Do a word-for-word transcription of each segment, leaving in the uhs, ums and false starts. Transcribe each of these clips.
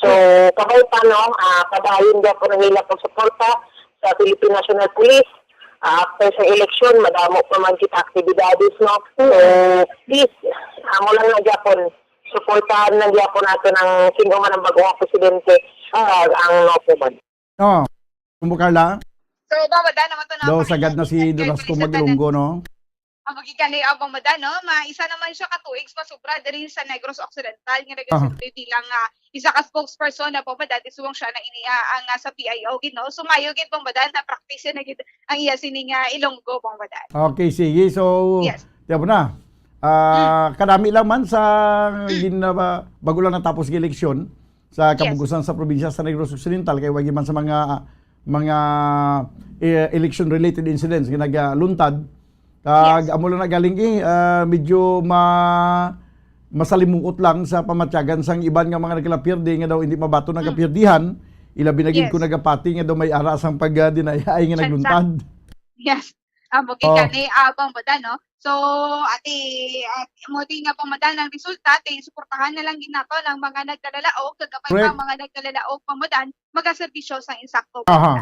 So, kabay pa, no? Ah, padayon gyapon ang ila pagsuporta sa Philippine National Police. Ah, after sa eleksyon, madamo pa man kita aktibidades, no? So, please, amo lang na gyapon. Suportahan lang gyapon nato ng sino man ang bagong presidente, ah, ang no po man. Oh, Bumbo Carla? So, babada naman to na Daw pakita sagad na si sa Dolasco Presidente Maglunggo, no? Ang magikan ni Abang Madan, no? Ma, isa naman siya ka two weeks pa sobra diri sa Negros Occidental nga Aha. nagaserve bilang ah, isa ka spokesperson na Abang Madan, isuwang siya na ini ah, ang ah, sa P I O gid, no? So mayo gid Abang Madan na practice na gid ang iya sini nga Ilonggo Abang Madan. Okay, sige. So, Yes. tiyan mo na. Ah, kadami lang man sa gin, ah, bago lang natapos nga eleksyon sa Yes. kabugusan sa probinsya sa Negros Occidental kay wagi man sa mga mga eh, election related incidents nga nagaluntad. Kag Yes. amo lang na galing eh, ah, medyo ma masalimuot lang sa pamatyagan sang iban nga mga nagkalapierde nga daw hindi mabaton ang Mm. kapirdihan. Ilabi na gid Yes. ko nagapati nga daw may ara sang pagdinayay nga Siya, nagluntad. Yes. Amo gid Oh. gani Abang Madan, no? So, ati, ati mo din nga Abang Madan ang resulta, ati suportahan na lang gid nato ang mga nagdalalaog, kag gamay Correct. pa ang mga nagdalalaog Abang Madan, magaserbisyo sa insakto Aha.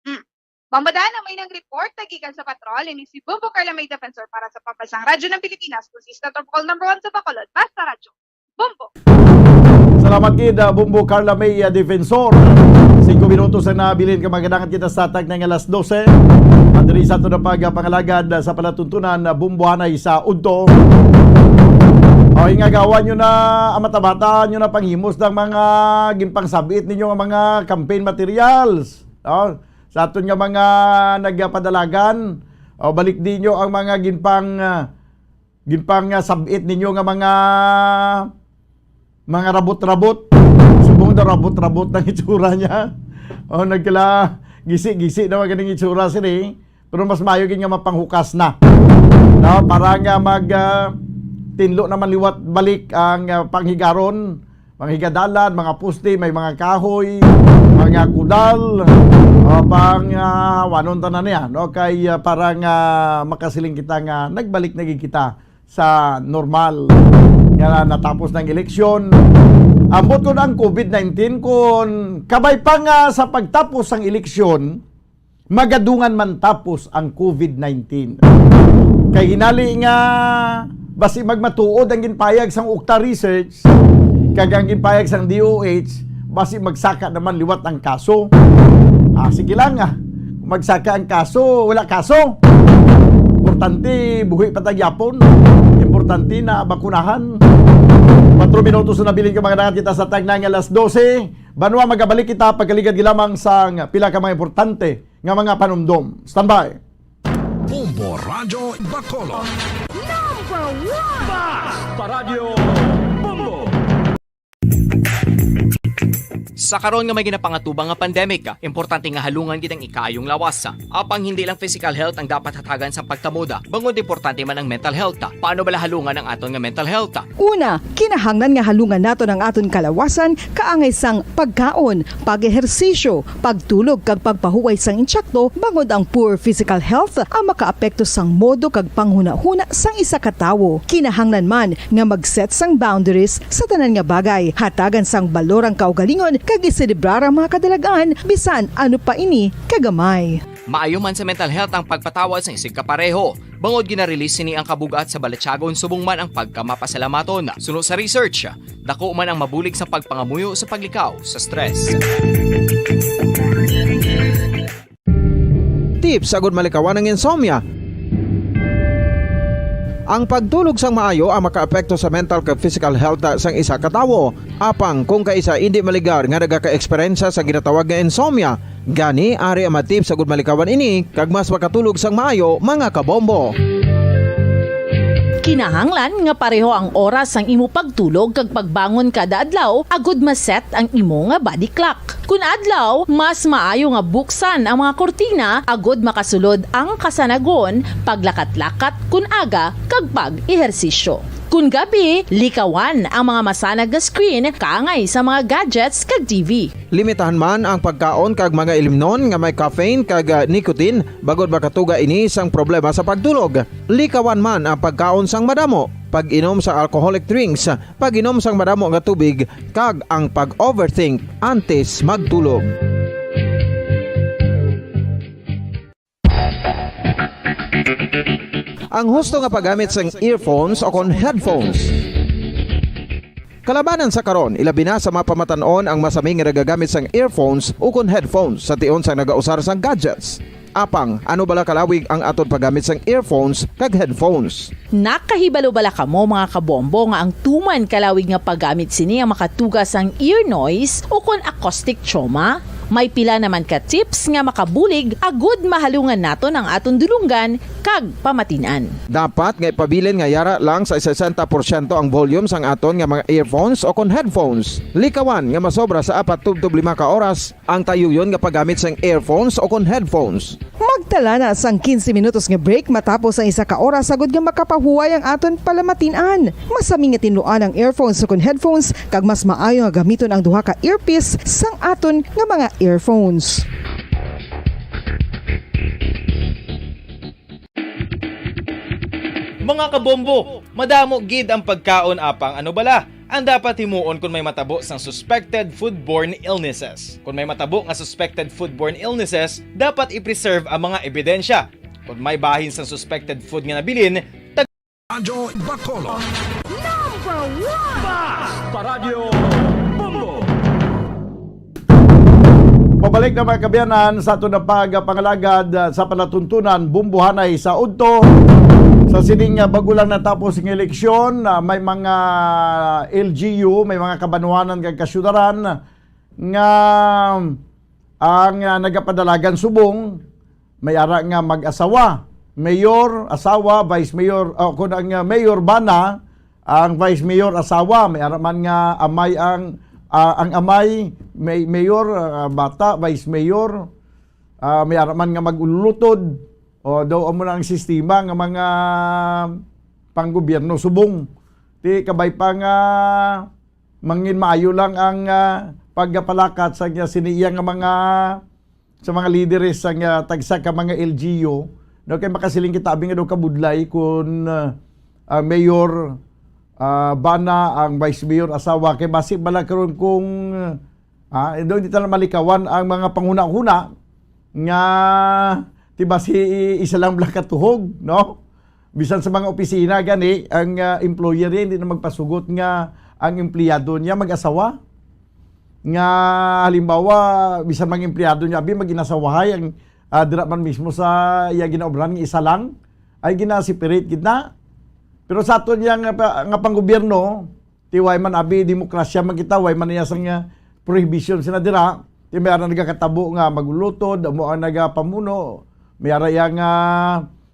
Mm. Abang Madan, ang may nang report na gikan sa patrol, ini si Bumbo Carla May Defensor para sa Pambansang Radyo ng Pilipinas, konsista Tropicol number one sa Bacolod, Basta Radyo. Bumbo! Salamat gid, ah, Bumbo Carla May, ah, Defensor. Singko minutos ang nabilin ka magadangat kita sa tag na nga alas dose. At diri sa ato na pagpangalagad, ah, sa palatuntunan, ah, Bumbo Hanay sa Udto. O, ingagawan nyo na, ang mata-mata nyo na panghimos ng mga ginpangsabit ninyo nga mga campaign materials. No? Sa aton nga mga nagpadalagan, o, balik ninyo ang mga ginpang, ah, ginpang, ah, sabit ninyo nga mga, mga rabot-rabot. Subong daw rabot-rabot ang itsura niya. O, nagkala, gisi-gisi naman ganing itsura sini. Pero mas maayo gid nga mapanghukas na. No? Para nga mag, ah, tinlo naman liwat balik ang, ah, panghigaron, mga higadalan, mga poste, may mga kahoy, mga kudal, ah, pang, ah, wanon tanan niya, no? Kay, ah, para nga makasiling kita nga nagbalik na gid kita sa normal nga natapos ng eleksyon. Ambot ko ang covid nineteen, kung kabay pa nga sa pagtapos ng eleksyon, magadungan man tapos ang covid nineteen. Kay hinali nga basi magmatuod ang ginpayag sang ukta research kag ang ginpayag sang D O H, basi magsaka naman liwat ang kaso. Ah, sige lang, ah. Kung magsaka ang kaso, wala kaso. Importante, buhi pa ta gyapon. Importante na bakunahan. Patro minutos na nabilin ka mga dangat kita sa tag na nga alas dose. Banwa, magabalik kita pagkaligad lamang sang pila ka mga importante nga mga panumdom. Standby. Bombo Radyo Bacolod. Number one! Basta Radyo Bombo. Sa karon nga may ginapangatubang nga pandemic, importante nga halungan gid ang ikaayong lawas. Apang hindi lang physical health ang dapat hatagan sa pagtamuda, bangod importante man ang mental health. Paano bala halungan ang aton nga mental health? Una, kinahanglan nga halungan naton ang aton kalawasan kaangay sang pagkaon, pag-ehersisyo, pagtulog kag pagpahuway sang insakto, bangod ang poor physical health ang makaapekto sang modo kag panghunahuna sang isa ka tawo. Kinahanglan man nga mag-set sang boundaries sa tanan nga bagay, hatagan sang balor ang kaugalingon kag iselebrar ang mga kadalagan bisan ano pa ini kagamay. Maayo man sa mental health ang pagpatawad sang isigkapareho. Bangod gina-release sini ang kabug-at sa balatyagon subong man ang pagkamapasalamaton. Suno sa research, dako man ang mabulig sa pagpangamuyo sa paglikaw sa stress. Tips agud malikawan ang insomnia. Ang pagtulog sang maayo ang makaapekto sa mental kag physical health sang isa ka tawo. Apang kung kaisa indi maligar nga nagaka-eksperyensya sa ginatawag nga insomnia, gani ari ang mga tips agud malikawan ini kag mas makatulog sang maayo, mga kabombo. Kinahanglan nga pareho ang oras sang imo pagtulog kag pagbangon kada adlaw agud ma-set ang imo nga body clock. Kun adlaw, mas maayo nga buksan ang mga kurtina agud makasulod ang kasanagon, paglakat-lakat kun aga, kag pag-ehersisyo. Kun gabi, likawan ang mga masanag nga screen kaangay sa mga gadgets kag T V. Limitahan man ang pagkaon kag mga ilimnon nga may caffeine kag, ah, nicotine, bangod makatuga ini sang problema sa pagtulog. Likawan man ang pagkaon sang madamo, pag-inom sang alcoholic drinks, pag-inom sang madamo nga tubig, kag ang pag-overthink antes magtulog. Ang husto nga paggamit sang earphones o kon headphones. Kalabanan sa karon, ilabi na sa mga pamatan-on ang masami nga nagagamit sang earphones o kon headphones sa tion sang nagausar sang gadgets. Apang, ano bala kalawig ang aton paggamit sang earphones kag headphones? Nakahibalo bala kamo, mga kabombo, nga ang tuman kalawig nga paggamit sini ang makatuga sang ear noise o kon acoustic trauma? May pila naman ka tips nga makabulig agud mahalungan naton ang aton dulonggan kag pamatin-an. Dapat nga ipabilin nga yara lang sa sesenta porsyento ang volume sang aton nga mga earphones o kon headphones. Likawan nga masobra sa apat tubtob lima ka oras ang tayuyon nga paggamit sang earphones o kon headphones. Magtala na sang quince minutos nga break matapos ang isa ka oras, agud nga makapahuway ang aton palamatin-an. Masami nga tinluan ang earphones o kon headphones, kag mas maayo nga gamiton ang duha ka earpiece sang aton nga mga earphones. Mga kabombo, madamo gid ang pagkaon, apang ano bala ang dapat himuon kon may matabo sang suspected foodborne illnesses? Kon may matabo nga suspected foodborne illnesses, dapat i-preserve ang mga ebidensya. Kon may bahin sang suspected food nga nabilin, tag- Radyo Bacolod. Number one! Basta Radyo Bombo! Pabalik na, mga kaabyanan, sa aton na pagpangalagad, ah, sa palatuntunan, bumbuhanay sa udto. Sa sining, ah, bago lang natapos nga eleksyon, ah, may mga L G U, may mga kabanwanan kag kasyudaran nga ang, ah, nagapadalagan subong, may ara nga mag-asawa, mayor, asawa, vice mayor, o kon ang, ah, mayor bana, ang vice mayor asawa, may ara man nga amay ang, ah, ang amay, may, mayor, ah, bata, vice mayor, ah, may ara man nga mag-ululutod. O, daw amo na ang sistema nga mga panggobyerno subong. Ti kabay pa nga mangin maayo lang ang, ah, pagpalakat sa niya sini iya nga mga, sa mga lideres sang, ah, tagsa ka mga L G U, no, kay makasiling kita abi nga daw kabudlay kun, ah, ang mayor, ah, bana, ang vice mayor asawa, kay basi bala karon kung, ah, daw hindi ta na malikawan ang mga panghunahuna nga ti basi isa lang bala katuhog, no? Bisan sa mga opisina gani, ang, ah, employer niya hindi na magpasugot nga ang empleyado niya mag-asawa. Nga, halimbawa, bisan mga empleyado niya abi mag-inasawahay, ang, ah, dira man mismo sa iya ginaobran nga isa lang, ay gina-separate gid na. Pero sa aton niya nga pa-, nga panggobyerno, ti way man abi, demokrasya man kita, way man niya sang, ah, prohibition sina dira. Ti may ara nagakatabo nga magulutod, amo ang nagapamuno. May ara iya nga,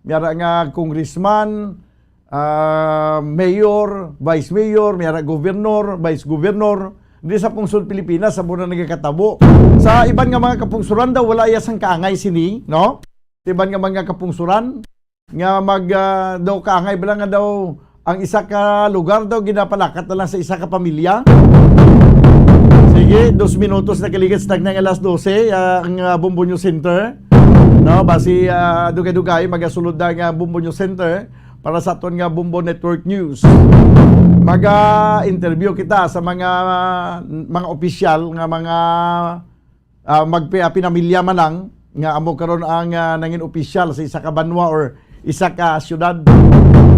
may ara nga congressman, ah, mayor, vice mayor, may ara gobernor, vice governor. Di sa pungsod Pilipinas, amo na nagakatabo. Sa iban nga mga kapungsuran daw, wala iya sang kaangay sini, no? Iban nga mga kapungsuran, nga mag, ah, daw kaangay bala nga daw ang isa ka lugar daw ginapalakat na lang sa isa ka pamilya. Sige, dos minutos na kaligid sa tagna nga alas dose, ah, ang, ah, Bombo News Center. No, basi, ah, dugay-dugay magasulod na nga Bombo News Center para sa aton nga Bombo Network News. Maga-interview kita sa mga, mga opisyal nga mga ah, magpi-, ah, pinamilya man lang nga amo karon ang, ah, nangin opisyal sa isa ka banwa or isa ka syudad.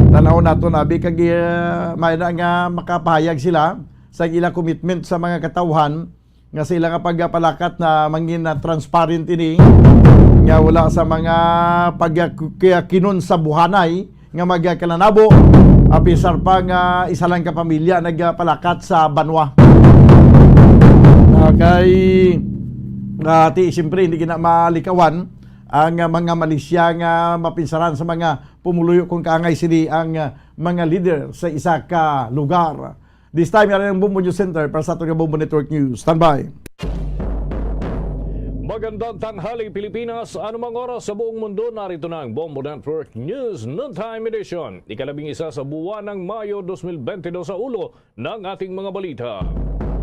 Tan-awon naton abi kag, ah, may na nga makapahayag sila sa ila commitment sa mga katawhan nga sa ila nga pagpalakat na mangin, ah, transparent ini, nga wala sa mga pagkiyakinon sa buhanay nga magkalanabo, apisar pa nga isa lang ka pamilya nagpalakat sa banwa. Ah, kay, ah, ti, siyempre, hindi gina malikawan ang, ah, mga malisya nga mapinsaran sa mga pumuluyo kung kaangay sini ang, ah, mga leader sa isa ka lugar. This time, yari ang Bombo News Center para sa aton nga Bombo Network News. Standby. Magandang tanghali, Pilipinas. Anumang oras sa buong mundo, narito na ang Bombo Network News Noontime Edition. Ikalabing isa sa buwan ng Mayo dos mil bentidós sa ulo ng ating mga balita.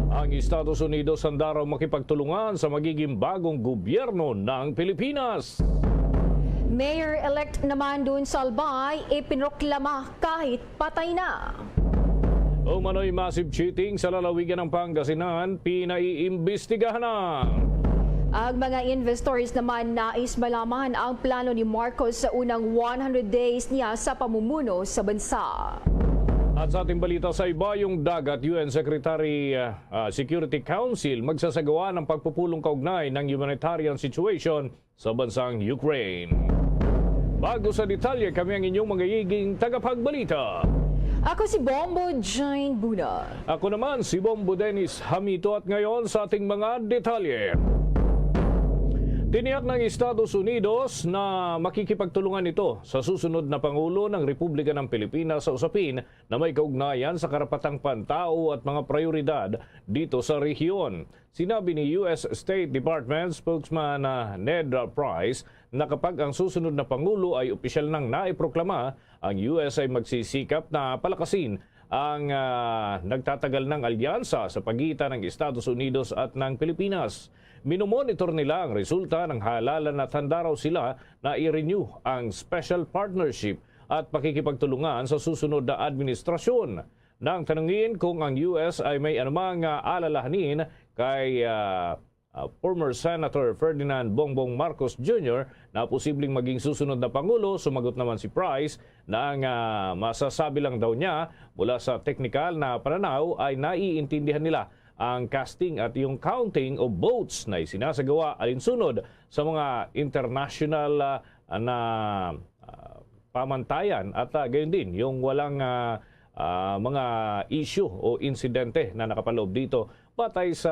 Ang Estados Unidos handa raw makipagtulungan sa magiging bagong gobyerno ng Pilipinas. Mayor-elect naman Dun Salbay ipinroklama kahit patay na. Umano'y massive cheating sa lalawigan ng Pangasinan, pinaiimbestigahan na. Ang mga investors naman nais malaman ang plano ni Marcos sa unang one hundred days niya sa pamumuno sa bansa. At sa ating balita sa iba, yung dagat U N Secretary, ah, ah, Security Council magsasagawa ng pagpupulong kaugnay ng humanitarian situation sa bansang Ukraine. Bago sa detalye, kami ang inyong magiging tagapagbalita. Ako si Bombo Jane Buna. Ako naman si Bombo Dennis Hamito at ngayon sa ating mga detalye. Tiniyak ng Estados Unidos na makikipagtulungan ito sa susunod na Pangulo ng Republika ng Pilipinas sa usapin na may kaugnayan sa karapatang pantao at mga prioridad dito sa rehiyon. Sinabi ni U S State Department spokesman, ah, Ned Price na kapag ang susunod na Pangulo ay opisyal nang naiproklama, ang U S ay magsisikap na palakasin ang, ah, nagtatagal ng alyansa sa pagitan ng Estados Unidos at ng Pilipinas. Minomonitor nila ang resulta ng halalan at handa raw sila na i-renew ang special partnership at pakikipagtulungan sa susunod na administrasyon. Nang tanungin kung ang U S ay may anumang, ah, alalahanin kay, ah, ah, former Senator Ferdinand Bongbong Marcos Junior na posibleng maging susunod na Pangulo, sumagot naman si Price na ang, ah, masasabi lang daw niya mula sa teknikal na pananaw ay naiintindihan nila ang casting at yung counting of votes na isinasagawa alinsunod sa mga international, ah, na, ah, pamantayan at, ah, gayon din yung walang, ah, ah, mga issue o insidente na nakapaloob dito batay sa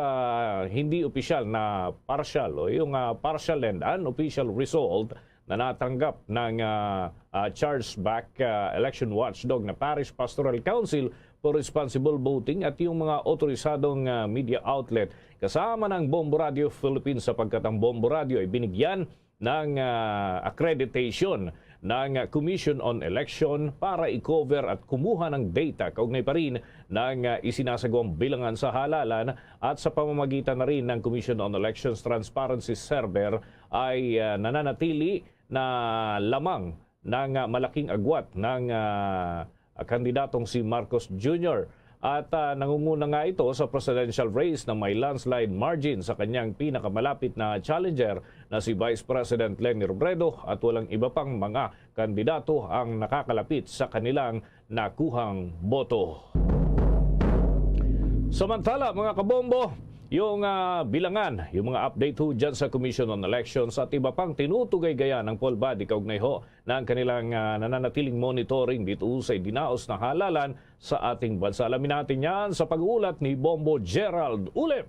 hindi opisyal na partial o yung, ah, partial and unofficial result na natanggap ng, ah, ah, chargeback, ah, election watchdog na Parish Pastoral Council for Responsible Voting at yung mga otorisadong, ah, media outlet kasama ng Bombo Radio Philippines, sapagkat ang Bombo Radio ay binigyan ng, ah, accreditation ng, ah, Commission on Election para i-cover at kumuha ng data kaugnay pa rin ng, ah, isinasagawang bilangan sa halalan at sa pamamagitan na rin ng Commission on Elections Transparency Server ay, ah, nananatili na lamang ng, ah, malaking agwat ng, ah, kandidatong si Marcos Junior. At, ah, nangunguna nga ito sa presidential race na may landslide margin sa kanyang pinakamalapit na challenger na si Vice President Leni Robredo at walang iba pang mga kandidato ang nakakalapit sa kanilang nakuhang boto. Samantala, mga kabombo, yung, ah, bilangan, yung mga update ho dyan sa Commission on Elections at iba pang tinutugay gaya ng poll body kaugnay ho ng kanilang, ah, nananatiling monitoring dito sa dinaos na halalan sa ating bansa. Alamin natin yan sa pag-uulat ni Bombo Gerald Ulep.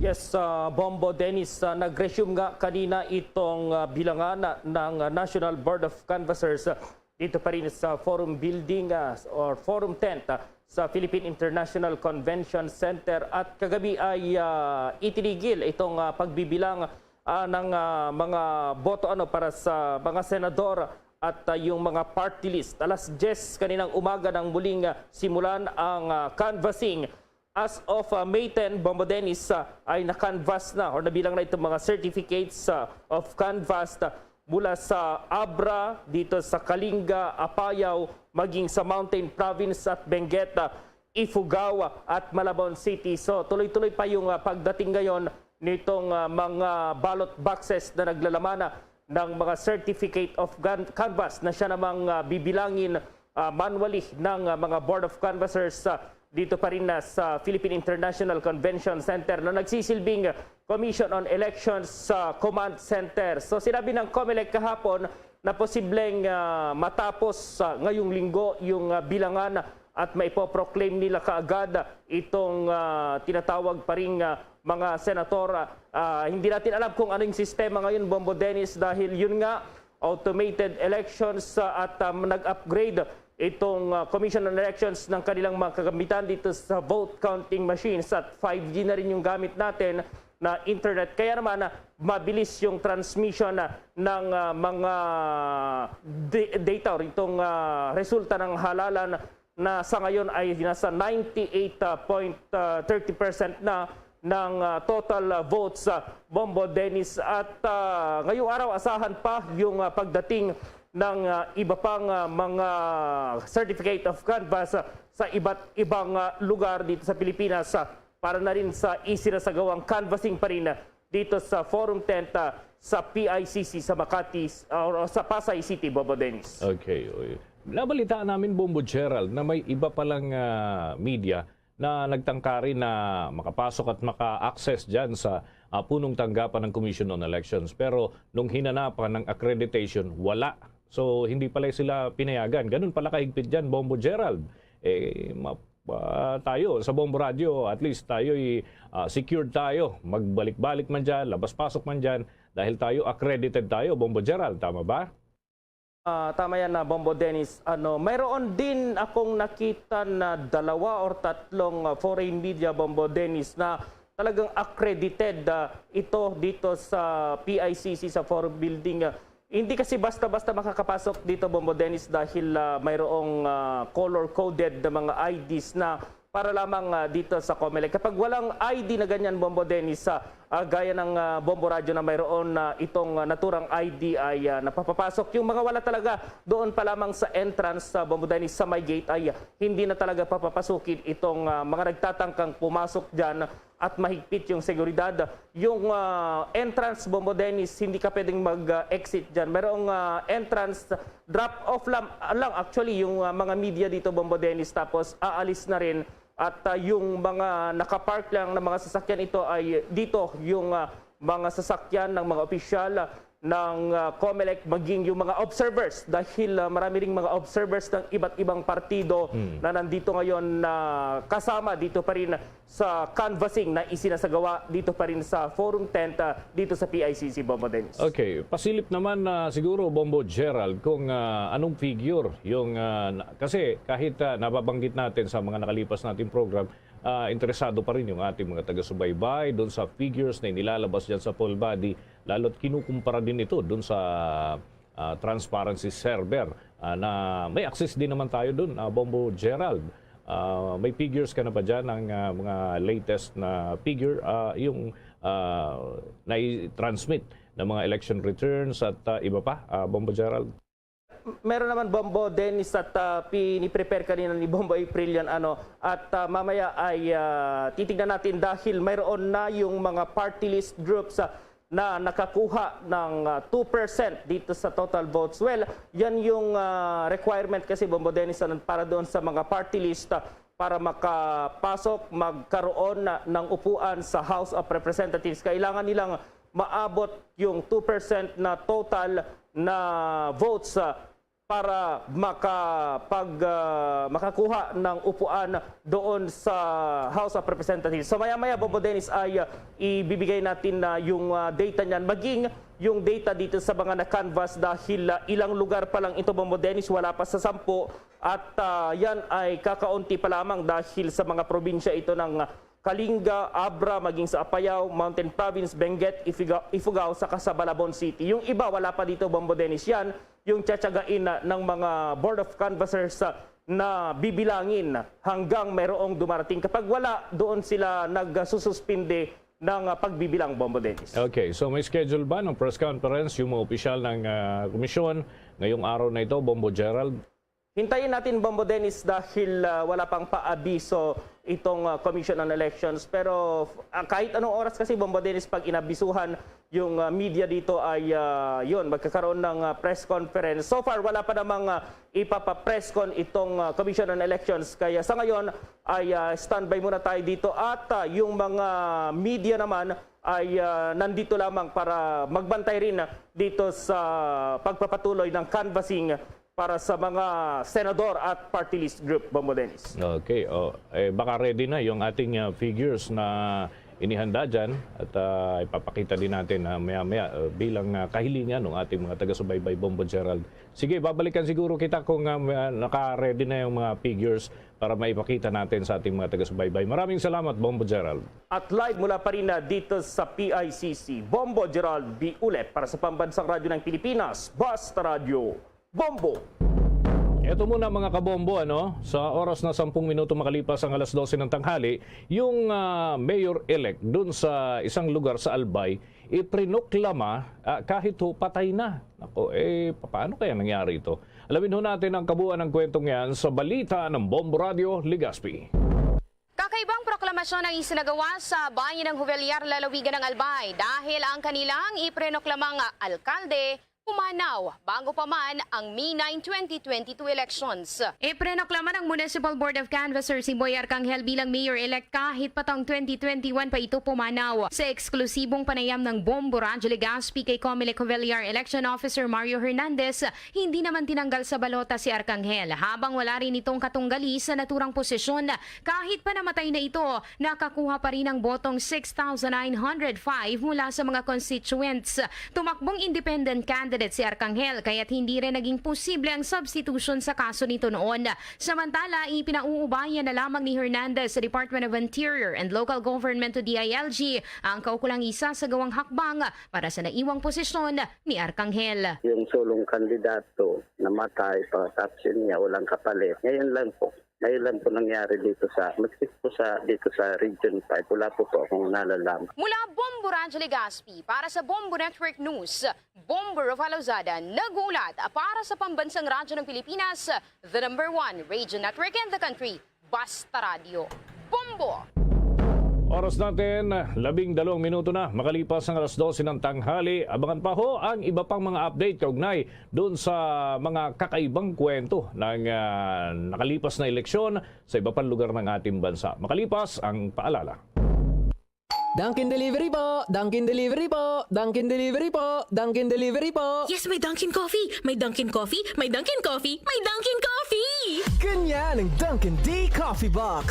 Yes, ah, Bombo Dennis, ah, nag-resume nga kanina itong, ah, bilangan ng National Board of Canvassers, ah, dito pa rin sa Forum Building, ah, or Forum Tent, ah, sa Philippine International Convention Center. At kagabi ay, ah, itinigil itong, ah, pagbibilang, ah, ng, ah, mga boto, ano, para sa mga senador at, ah, yung mga party list. Alas diyes kaninang umaga nang muling, ah, simulan ang, ah, canvassing. As of, ah, May ten, Bombo Dennis, ah, ay na-canvass na or nabilang na itong mga certificates, ah, of canvass, ah, mula sa Abra, dito sa Kalinga, Apayao, maging sa Mountain Province at Benguet, ah, Ifugao at Malabon City. So, tuloy-tuloy pa yung, ah, pagdating ngayon nitong, ah, mga ballot boxes na naglalaman, ah, ng mga certificate of gan-, canvass na siya namang, ah, bibilangin, ah, manually ng, ah, mga Board of Canvassers, ah, dito pa rin na sa Philippine International Convention Center na nagsisilbing Commission on Elections sa Command Center. So, sinabi ng Comelec kahapon na posibleng, ah, matapos sa ngayong linggo yung, ah, bilangan at maipoproclaim nila kaagad itong, ah, tinatawag pa ring, ah, mga senator. Ah, hindi natin alam kung ano yung sistema ngayon, Bombo Dennis, dahil yun nga, automated elections, ah, at, ah, nag-upgrade itong, ah, Commission on Elections ng kanilang mga kagamitan dito sa vote counting machines at five G na rin yung gamit natin. na internet. Kaya naman, ah, mabilis yung transmission, ah, ng, ah, mga di-, data or itong, ah, resulta ng halalan na sa ngayon ay nasa ninety-eight point thirty percent na ng, ah, total, ah, votes, ah, Bombo Dennis. At, ah, ngayong araw, asahan pa yung, ah, pagdating ng, ah, iba pang, ah, mga certificate of canvass, ah, sa iba't ibang, ah, lugar dito sa Pilipinas, ah, para na rin sa isinasagawang canvassing pa rin, ah, dito sa Forum Tent, ah, sa P I C C sa Makati, ah, or sa Pasay City, Bombo Dennis. Okay, oy. Nabalitaan namin, Bombo Gerald, na may iba palang, ah, media na nagtangkari na makapasok at maka-access dyan sa, ah, punong tanggapan ng Commission on Elections. Pero nung hinanapan ng accreditation, wala. So, hindi pala sila pinayagan. Ganun pala kahigpit dyan, Bombo Gerald. Eh, ma-, ah, tayo sa Bombo Radio, at least tayo'y, ah, secured tayo. Magbalik-balik man dyan, labas-pasok man dyan, dahil tayo accredited tayo, Bombo Gerald. Tama ba? Ah, tama yan na, Bombo Dennis. Ano, mayroon din akong nakita na dalawa or tatlong, ah, foreign media, Bombo Dennis, na talagang accredited, ah, ito dito sa P I C C, sa Forum Building. Ah, hindi kasi basta-basta makakapasok dito, Bombo Dennis, dahil, ah, mayroong, ah, color-coded na mga I Ds na para lamang, ah, dito sa Comelec. Kapag walang I D na ganyan, Bombo Dennis, sa, ah, gaya ng, ah, Bombo Radyo na mayroon na itong, ah, naturang I D ay, ah, napapapasok. Yung mga wala talaga, doon pa lamang sa entrance sa Bombo Dennis, sa may gate, ay, ah, hindi na talaga papapasukin itong, ah, mga nagtatangkang pumasok dyan at mahigpit yung seguridad. Yung, ah, entrance, Bombo Dennis, hindi ka pwedeng mag-exit dyan. Mayroong, ah, entrance, drop off lang, lang actually yung, ah, mga media dito, Bombo Dennis, tapos aalis na rin. At, ah, yung mga nakapark lang ng mga sasakyan, ito ay dito yung, ah, mga sasakyan ng mga opisyal, ah, ng, ah, Comelec, maging yung mga observers, dahil, ah, marami ring mga observers ng iba't ibang partido Hmm. na nandito ngayon na kasama dito pa rin sa canvassing na isinasagawa dito pa rin sa Forum Tent, ah, dito sa P I C C, Bombo Dennis. Okay, pasilip naman na siguro, Bombo Gerald, kung, ah, anong figure yung, ah, na-, kasi kahit, ah, nababanggit natin sa mga nakalipas nating program, ah, interesado pa rin yung ating mga taga-subaybay doon sa figures na inilalabas dyan sa poll body, lalo't kinukumpara din ito doon sa, ah, transparency server, ah, na may access din naman tayo doon, ah, Bombo Gerald. Ah, may figures ka na ba dyan, ang, ah, mga latest na figure, ah, yung, ah, nai-transmit ng mga election returns at, ah, iba pa, ah, Bombo Gerald? Meron naman, Bombo Dennis, at, ah, piniprepare kanina ni Bombo April yan, ano, at, ah, mamaya ay, ah, titignan natin dahil mayroon na yung mga party list groups, ah, na nakakuha ng, ah, two percent dito sa total votes. Well, yan yung, ah, requirement kasi, Bombo Dennis, ano, para doon sa mga party list, ah, para makapasok, magkaroon na ng upuan sa House of Representatives. Kailangan nilang maabot yung two percent na total na votes, ah, para makapag-, ah, makakuha ng upuan doon sa House of Representatives. So, maya-maya, Bombo Dennis, ay, ah, ibibigay natin na yung, ah, data niyan, maging yung data dito sa mga na-canvass dahil, ah, ilang lugar pa lang ito, Bombo Dennis, wala pa sa sampu. At, ah, yan ay kakaunti pa lamang dahil sa mga probinsya ito ng, ah, Kalinga, Abra, maging sa Apayao, Mountain Province, Benguet, Ifiga-, Ifugao, saka sa Balabon City. Yung iba, wala pa dito, Bombo Dennis. Yan yung tsatsagain na ng mga Board of Canvassers, ah, na bibilangin hanggang mayroong dumarating. Kapag wala, doon sila nagsususpinde ng, ah, pagbibilang, Bombo Dennis. Okay, so may schedule ba ng press conference yung mga opisyal ng, ah, komisyon ngayong araw na ito, Bombo Gerald? Hintayin natin, Bombo Dennis, dahil, ah, wala pang paabiso itong, ah, Commission on Elections. Pero, ah, kahit anong oras kasi, Bombo Dennis, pag inabisuhan yung, ah, media dito ay, ah, yun, magkakaroon ng, ah, press conference. So far, wala pa namang, ah, ipapa-press con itong, ah, Commission on Elections. Kaya sa ngayon ay, ah, standby muna tayo dito. At, ah, yung mga media naman ay, ah, nandito lamang para magbantay rin, ah, dito sa pagpapatuloy ng canvassing para sa mga senador at party list group, Bombo Dennis. Okay, oh, eh, baka ready na yung ating, ah, figures na inihanda dyan at, ah, ipapakita din natin, ah, maya-maya, ah, bilang, ah, kahilingan ng ating mga taga-subaybay, Bombo Gerald. Sige, babalikan siguro kita kung, ah, ma-, naka-ready na yung mga figures para maipakita natin sa ating mga taga-subaybay. Maraming salamat, Bombo Gerald. At live mula pa rin na dito sa P I C C, Bombo Gerald Biulet para sa Pambansang Radyo ng Pilipinas, Basta Radyo, Bombo! Ito muna, mga kabombo, ano, sa oras na sampung minuto makalipas ang alas dose ng tanghali, yung, ah, mayor-elect dun sa isang lugar sa Albay, iprinoklama, ah, kahit ho patay na. Nako, eh, paano kaya nangyari ito? Alamin ho natin ang kabuuan ng kwentong yan sa balita ng Bombo Radio Legazpi. Kakaibang proklamasyon ang isinagawa sa bayan ng Jovellar, lalawigan ng Albay, dahil ang kanilang ipinoklamang alkalde pumanaw bago pa man ang May nine, twenty twenty-two elections. Ipinoklama ng Municipal Board of Canvassers si Boy Arcangel bilang mayor-elect kahit pa taong twenty twenty-one pa ito pumanaw. Sa eksklusibong panayam ng Bombo Radyo Legazpi kay Comelec Jovellar Election Officer Mario Hernandez, hindi naman tinanggal sa balota si Arcangel, habang wala rin itong katunggali sa naturang posisyon. Kahit pa namatay na ito, nakakuha pa rin ang botong six thousand nine hundred five mula sa mga constituents. Tumakbong independent candidate si Arcangel, kaya't hindi rin naging posible ang substitution sa kaso nito noon. Samantala, ipinauubayan na lamang ni Hernandez sa Department of Interior and Local Government o D I L G ang kaukulang isasagawang hakbang para sa naiwang posisyon ni Arcangel. Yung solong kandidato namatay, pagkatapos niya, walang kapalit. Ngayon lang po. Ngayon lang po nangyari dito sa, maski po sa, dito sa Region five. Wala po po akong nalalaman. Mula Bombo Radyo Legazpi, para sa Bombo Network News, Bombo Rafael Lozada, nag-uulat para sa Pambansang Radyo ng Pilipinas, the number one radio network in the country, Basta Radyo. Bombo! Oras natin, labing dalawang minuto na makalipas ang alas dose ng tanghali. Abangan pa ho ang iba pang mga update kaugnay doon sa mga kakaibang kwento ng, ah, nakalipas na eleksyon sa iba pang lugar ng ating bansa. Makalipas ang paalala. Dunkin Delivery po! Dunkin Delivery po! Dunkin Delivery po! Dunkin Delivery po! Yes, may Dunkin Coffee! May Dunkin Coffee! May Dunkin Coffee! May Dunkin Coffee! Ganyan ang Dunkin D Coffee Box.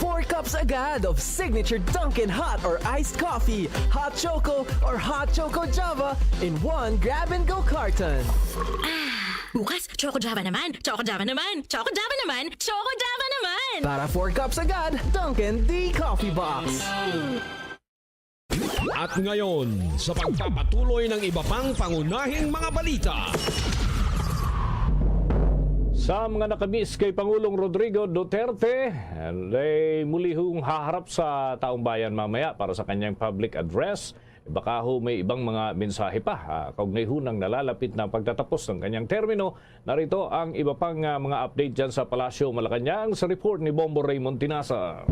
Four cups agad of signature Dunkin hot or iced coffee, hot choco or hot choco Java in one grab-and-go carton. Ah, bukas, Choco Java naman! Choco Java naman! Choco Java naman! Choco Java naman! Para four cups agad, Dunkin D Coffee Box. At ngayon, sa pagpapatuloy ng iba pang pangunahing mga balita. Sa mga nakamiss kay Pangulong Rodrigo Duterte, ay muli hong haharap sa taong bayan mamaya para sa kanyang public address. Baka ho may ibang mga mensahe pa, ah, kaugnay ho ng nalalapit na pagtatapos ng kanyang termino. Narito ang iba pang, ah, mga update dyan sa Palasyo Malacañang sa report ni Bombo Raymond Tinasa.